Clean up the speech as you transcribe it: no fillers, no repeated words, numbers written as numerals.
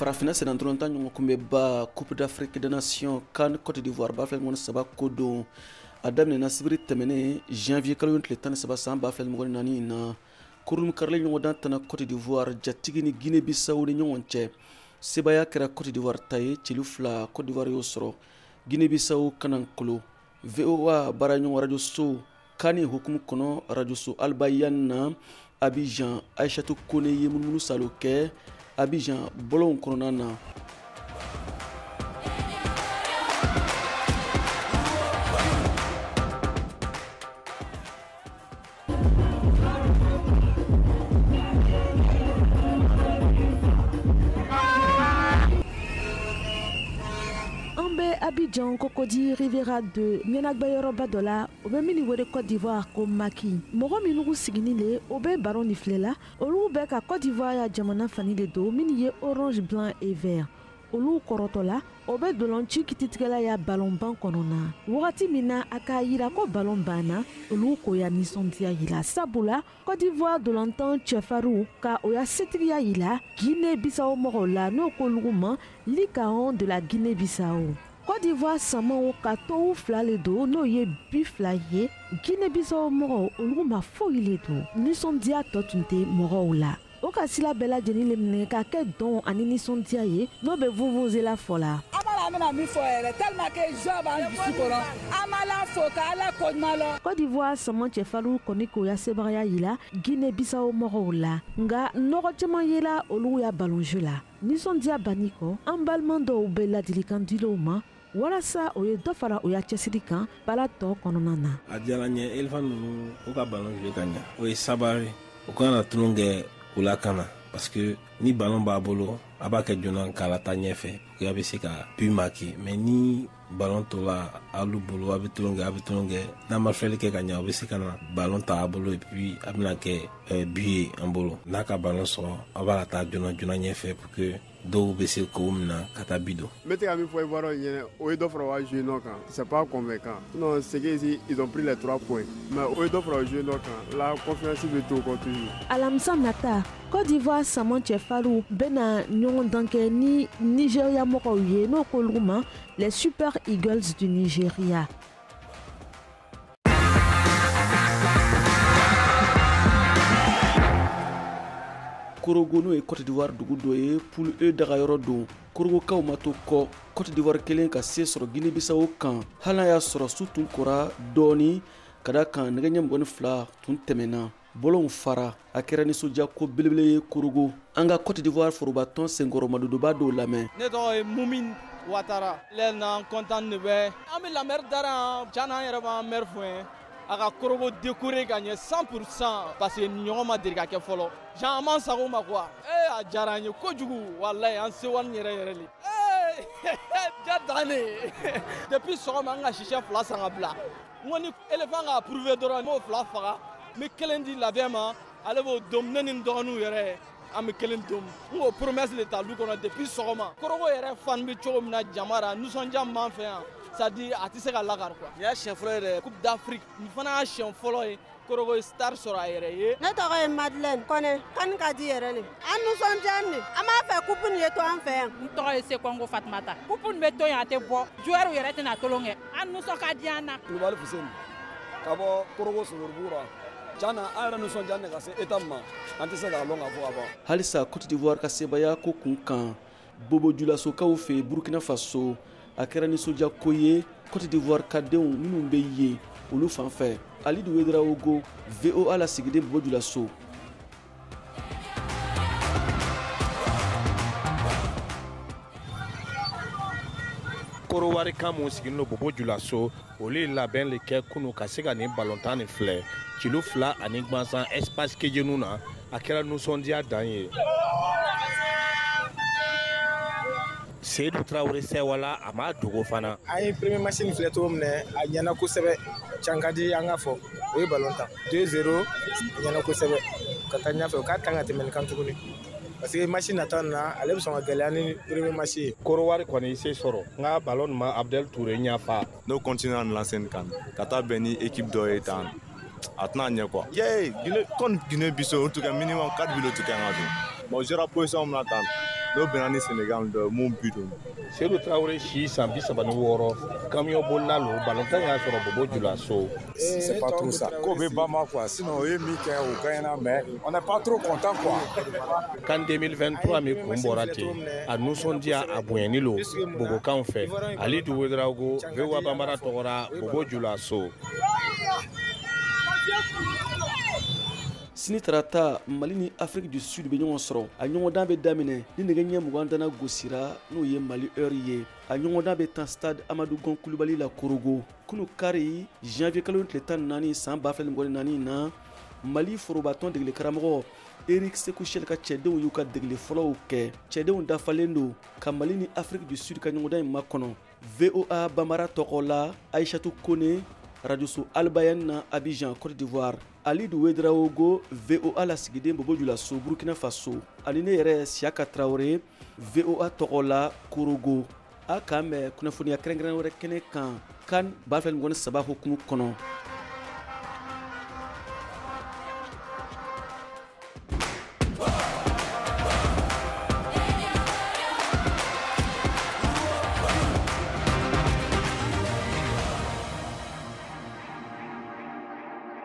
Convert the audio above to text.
Farafinna sennantolatan ɲɔgɔnkunbɛnba Coupe d'Afrique des Nations CAN Côte d'Ivoire 2023 ko don a daminɛna sibiri tɛmɛnen janvier kalo tile 13 san 2024 na. Kurun karilen ɲɔgɔndan tana Côte d'Ivoire jatigi ni Guinée Bissau ni ɲɔgɔn cɛ. Sebaya kɛra Côte d'Ivoire ta ye, celu 2 Côte d'Ivoire y'o sɔrɔ. Guinée Bissau kanankolo. VOA baaraɲɔgɔn radio so CAN hukumu kɔnɔ radio so Albayan na Abidjan Aïchatou Kone ye munumunu salo kɛ Abidjan bɔlɔnw kɔnɔna na. Abidjan Cocody Riviera 2 ɲɛnagbɛyɔrɔba dɔ la o bɛ min wele Côte d'Ivoire ko Maki. Mɔgɔ minnu siginin le o bɛ baron ni filɛ la, olu bɛ ka Côte d'Ivoire ya jamana fani de don min ye orange, blanc et vert. Olu kɔrɔtɔ la o bɛ dolanci kititigɛla ya balonban kɔnɔ na. Wagati min na a k'a yira ko balon banna, olu ko ya nisɔndiya yira, sabula Côte d'Ivoire dolantan cɛfarinw ka o ya setigiya yira Guinée Bissau mɔgɔw la, n'o k'olu ma Licaon de la Guinée Bissau. Côte d'Ivoire samaw ka tow 2 le don, n'o ye bi 2 ye. Guinée Bissau mɔgɔw olu ma foyi le don. Nisɔndiya tɔ tun tɛ mɔgɔw la. O ka sila bɛɛ lajɛlen le minɛ ka kɛ dɔn ani nisɔndiya ye, n'o bɛ vuvuzela fɔ la. An b'a la an bɛna min fɔ yɛrɛ tellement que joie b'an dusu kɔnɔ, an b'Ala fo k'Ala koɲuman lɔn. Côte d'Ivoire sama cɛfarinw kɔni k'o ya sebagaya yira Guinée Bissau mɔgɔw la, nka nɔgɔ caman yela olu ya ballon jeu la. Nisɔndiya banni kɔ, an balima dɔw bɛ ladilikan dilenw ma walasa o ye dɔ fara o ya cɛsiri kan bala tɔ kɔnɔna na. A diyara n ye, éléphant ninnu u ka ballon jouer ka ɲa, o ye sabari, u kana tulon kɛ u la kana, parce que ni ballon b'a bolo a b'a kɛ joona k'a lataa ɲɛfɛ pour que a bɛ se ka but marquer. Mais ni ballon tola alu bolo, a bɛ tulon kɛ, a bɛ tulon kɛ, n'a ma filɛli kɛ ka ɲa, o bɛ se ka na ballon ta a bolo et puis a bɛna kɛ but ye an bolo. N'a ka ballon sɔrɔ, a b'a lataa joona joona ɲɛfɛ pour que dɔw bɛ se k'o minɛ ka taa bi don. N bɛ se ka min fɔ Ivoiriens ɲɛna, o ye dɔ fara u ka jouer nɔ kan, c'est pas convaincant. Sinon c'est que ici ils ont pris les 3 points, mais o ye dɔ fara u jouer nɔ kan, la confiance bɛ to o kɔ toujours. Alamisa nata, Côte d'Ivoire sama cɛfarinw bɛna ɲɔgɔn dan kɛ ni Nigeria mɔgɔw ye, n'o k'olu ma les Super Eagles du Nigeria. Korogo n'o ye Côte d'Ivoire dugu dɔ ye, poule E dagayɔrɔ don. Korogokaw ma to kɔ, Côte d'Ivoire kelen ka se sɔrɔ Guinée Bissau kan, hali n'a y'a sɔrɔ su tun kora dɔɔni ka da kan nɛgɛ ɲɛ 22 tun tɛmɛna. Bɔlɔnw fara, a kɛra nisɔndiya ko belebele ye Korogo. An ka Côte d'Ivoire forobatɔn senkɔrɔmadodoba dɔw lamɛn. Ne tɔgɔ ye Mumin Ouattara. Lɛn content de bɛ. An bɛ la maire dara yan, tiɲɛ na an yɛrɛ b'an maire fo yen. A ka Korogo décorer ka ɲɛ 100% parce que nin ɲɔgɔn ma deli ka kɛ fɔlɔ. Genre an m'an sago ma quoi. Ee a diyara an ye kojugu, walayi an sewani yɛrɛ yɛrɛ le. Ee ja dan ne. Depuis sɔgɔma an ka sisɛ 2 san ka bila. N ko ni éléphant ka approuvé dɔrɔn n b'o 2 faga. N bɛ kelen di labɛn ma, ale b'o dom, ne ni n dɔgɔninw yɛrɛ an bɛ kelen dom. N k'o promesse de ta lu kɔnɔ depuis sɔgɔma. Korogo yɛrɛ fan bɛ cogo min na jama ra, nisɔndiya min b'an fɛ yan, c'est-à-dire a tɛ se ka lakari quoi. Nin y'a siɲɛ fɔlɔ ye dɛ, Coupe d'Afrique nin fana y'a siɲɛ fɔlɔ ye Korogo ye star sɔrɔ a yɛrɛ ye. Ne tɔgɔ ye Madeleine Kɔnɛ, CAN ka di yɛrɛ le. An nisɔndiya nin, an b'a fɛ coupe nin ye to an fɛ yan. N tɔgɔ ye Sekongo Fatumata. Coupe nin bɛ to yan, a tɛ bɔ. Joueur yɛrɛ tɛna tolon kɛ. An nisɔn ka di an na. Kulubali Fuseni ka bɔ Korogo Sogorubugu la. Tiɲɛ na an yɛrɛ nisɔndiya nin ka se état ma, an tɛ se k'a lɔn k'a fɔ ka ban. Halisa Côte d'Ivoire ka sebaya ko kun kan Bobo Julasokaw fɛ Burkina Faso, a kɛra nisɔndiya ko ye Côte d'Ivoire ka denw minnu bɛ yen olu fan fɛ. Alidu Ouedraogo, VOA lasigiden Bobo Julaso. Korowari kan mun sigilen don Bobo Julaso, olu ye labɛn de kɛ kunu ka se ka nin balontan nin filɛ cilo 2 ani gansan espace kejenu na. A kɛra nisɔndiya dan ye. Seydou Traoré sɛwala a ma dogo fana. An ye premier match nin filɛ cogo min na, a ɲɛna kosɛbɛ. Can ka di an ka fɔ, o ye ballon tan 2-0, a ɲɛna kosɛbɛ. Ka taa ɲɛfɛ, o k'a kan ka tɛmɛ nin kan tuguni, parce que match nata na ale bɛ sɔn ka gɛlɛya ni premier match ye. Korowari kɔni se sɔrɔ, n ka ballon ma Abdel Touré ɲafa. N'o continue à lancer nin kan ka taa bɛn ni équipe dɔ ye tan, a tɛna ɲɛ quoi. Yee, Guinée contre Guinée Bissau, o tun kɛ minimum 4 buts tun kan ka don. Bon, jouera position min na tan, N'o bɛnna ni Sénégal dɔ ye mun bi don. Seydou Traoré si san 36, camion bolila lo, balontan y'a sɔrɔ Bobo Julaso. C'est pas trop ça. Ko bɛ Bama quoi, sinon o ye min kɛ o gagnera, mais on n'est pas trop content quoi. CAN 2023 min kun bɔra ten, a nisɔndiya a bonyani lo bobokanw fɛ. Alidu Ouédraogo, VOA Bambara tɔgɔra, Bobo Julaso. Sini tarata, Mali ni Afrique du Sud bɛ ɲɔgɔn sɔrɔ. A ɲɔgɔndan bɛ daminɛ ni nɛgɛ ɲɛ 20 dana gosira, n'o ye Mali heure ye. A ɲɔgɔndan bɛ tan stade Amadou Gon Coulibaly la Korogo. Kunu kari janvier kalo tile 14 san 2024 na, Mali forobatɔn degeli karamɔgɔ Eric Sékou Chelle ka cɛdenw y'u ka degeli fɔlɔw kɛ. Cɛdenw dafalen don ka Mali ni Afrique du Sud ka ɲɔgɔndan in makɔnɔ. VOA Bambara tɔgɔ la, Aïchatou Kone, Radio Albayan na Abidjan, Côte d'Ivoire. Alidu Ouédraogo, VOA lasigiden Bobo Julaso, Burkina Faso. Ani ne yɛrɛ Siaka Traoré, VOA tɔgɔ la Korogo. A k'an bɛn kunnafoniya kɛrɛnkɛrɛn wɛrɛ kɛnɛ kan CAN 2023 hukumu kɔnɔ.